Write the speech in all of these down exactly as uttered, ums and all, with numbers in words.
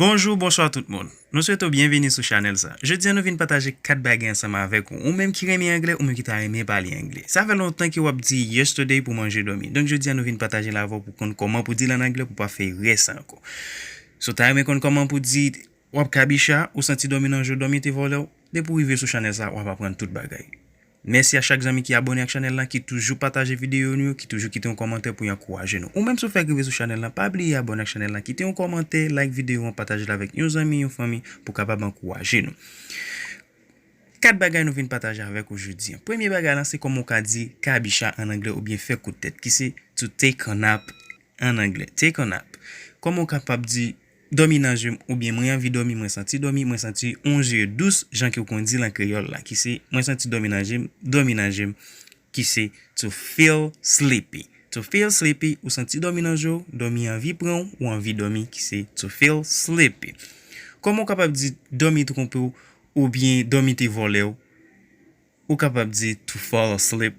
Bonjou, bonswa tout moun. Nou swete w byenvini sou chanèl sa. Jodi a nou vin pataje kat bagay ansanm avèk ou. Ou menm ki renmen anglè, ou menm ki ta renmen pale anglè. Sa fè lontan ke w ap di yesterday pou manje dòmi. Donk jodi a nou vin pataje l avè w pou konn kòman pou di l an anglè pou pa fè erè sa ankò. Si w ta renmen konn kòman pou di w ap kabicha, ou santi dòmi nan je w, dòmi te vòlè w, depi w rive sou chanèl sa, w ap aprann tout bagay. Mèsi a chak zanmi ki abòne ak chanèl la, ki toujou pataje videyo nou yo, ki toujou kite yon kòmantè pou y ankouraje nou. Ou menm si w fèk rive sou chanèl la, pa bliye abòne ak chanèl la, kite yon kòmantè, like videyo an, pataje l avèk yon zanmi, yon fanmi pou kapab ankouraje nou. Kat bagay nou vin pataje avèk ou jodi a. Premye bagay lan se kòman w ka di kabicha an anglè oubyen fè kout tèt, ki se to take a nap an anglè. Take a nap. Kòman w kapab di dòmi nan je m oubyen mwen anvi dòmi, mwen santi dòmi, mwen santi yon je dous, jan ke w konn di l an kreyòl la, ki se mwen santi dòmi nan je m, dòmi nan je m, ki se to feel sleepy. To feel sleepy, ou santi dòmi nan je w, dòmi anvi pran w, ou anvi dòmi, ki se to feel sleepy. Kòman w kapab di dòmi twonpe w oubyen dòmi te vòlè w? Ou kapab di to fall asleep.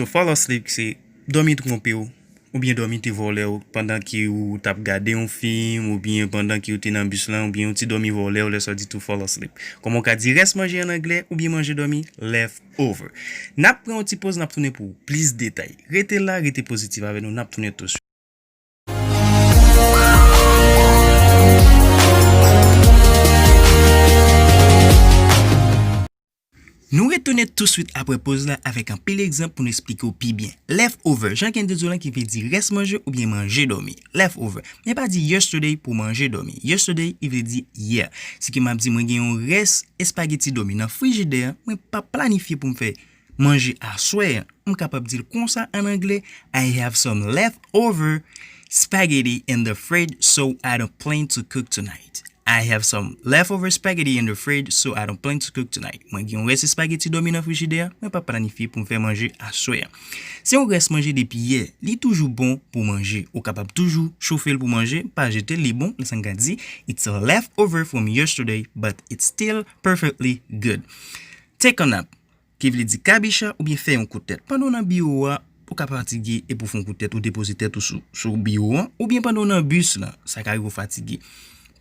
To fall asleep se dòmi twonpe w, oubyen dòmi te vòlè w pandan ke w t ap gade yon fim, oubyen pandan ke w te nan bis lan, oubyen yon ti dòmi vòlè w lè sa w di to fall asleep. Kòman w ka di rès manje an anglè, oubyen manje dòmi, left over. N ap pran yon ti poz, n ap tounen pou plis detay. Rete la, rete pozitif avè nou, n ap tounen tousuit. Nou retounen touswit apre poz la avèk anpil egzanp pou nou eksplike w pi byen. Left over, jan ke n te di w lan, ki vle di rès manje oubyen manje dòmi. Left over. Men pa di yesterday pou manje dòmi. Yesterday, li vle di yè. Si ke m ap di mwen gen yon rès espageti dòmi nan frijidè an, mwen p ap planifye pou m fè manje aswè an. M kapab di l konsa an anglè, I have some leftover spaghetti in the fridge, so I don't plan to cook tonight. I have some leftover spaghetti in the fridge, so I don't plan to cook tonight. Mwen gen yon rès espageti dòmi nan frijidè a, mwen p ap planifye pou m fè manje aswè a. Se yon rès manje depi yè, li toujou bon pou manje. Ou kapab toujou chofe l pou manje, pa jete l, li bon, lè sa n ka di, it's a leftover from yesterday, but it's still perfectly good. Take a nap. Ki vle di kabicha oubyen fè yon kout tèt. Pandan w nan biwo a, ou ka fatige epi w fè yon kout tèt, ou depoze tèt ou sou, sou biwo an, oubyen pandan w nan bis lan, sa ka rive w fatige.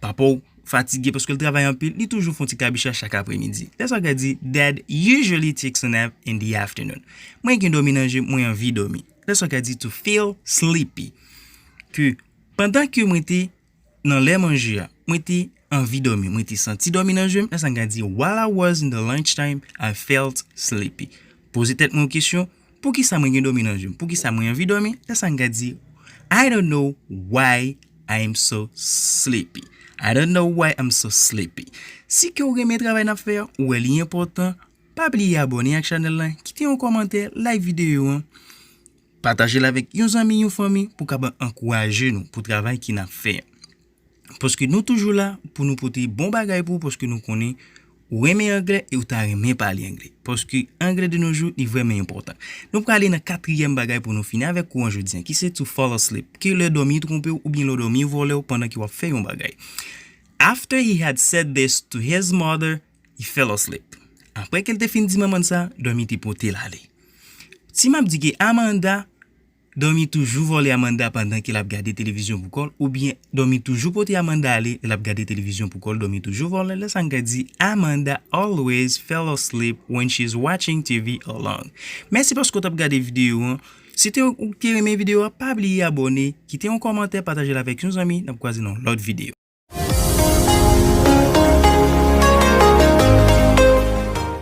Papa w fatige paske l travay anpil, li toujou fè yon ti kabicha chak apremidi. Lè sa w ka di, Dad usually takes a nap in the afternoon. Mwen gen dòmi nan je m, mwen anvi dòmi. Lè sa w ka di, to feel sleepy. Ke pandan ke mwen te nan lè manje a, mwen te anvi dòmi, mwen te santi dòmi nan je m, lè sa n ka di, while I was in the lunch time, I felt sleepy. Poze tèt mwen yon kesyon, poukisa mwen gen dòmi nan je m? Poukisa mwen anvi dòmi? Lè sa n ka di, I don't know why I am so sleepy. I don't know why I'm so sleepy. Si ke w renmen travay n ap fè a, ou wè li enpòtan, pa bliye abòne ak chanèl la, kite yon kòmantè, like videyo an. Pataje l avèk yon zanmi, yon fanmi pou kapab ankouraje nou pou travay ke n ap fè. Paske nou toujou la pou nou pote bon bagay pou ou, paske nou konnen ou renmen anglè e ou ta renmen pale anglè. Paske anglè de nos jours, li vrèman enpòtan. Nou prale nan katriyèm bagay pou nou fini avèk kou an jodi an, ki se to fall asleep. Ke lè dòmi twonpe w oubyen lè dòmi vòlè w pandan ke w ap fè yon bagay. After he had said this to his mother, he fell asleep. Apre ke l te fin di manman l sa, dòmi te pote l ale. Si m ap di ke Amanda dòmi toujou vòlè Amanda pandan ke l ap gade televizyon pou kò l, oubyen dòmi toujou pote Amanda ale lè l ap gade televizyon pou kò l, dòmi toujou vòlè, lè sa n ka di Amanda always fell asleep when she's watching T V alone. Mèsi paske w t ap gade videyo an. Si te ou te renmen videyo a, pa bliye abòne, kite yon kòmantè, pataje l avèk yon zanmi, n ap kwaze nan yon lòt videyo.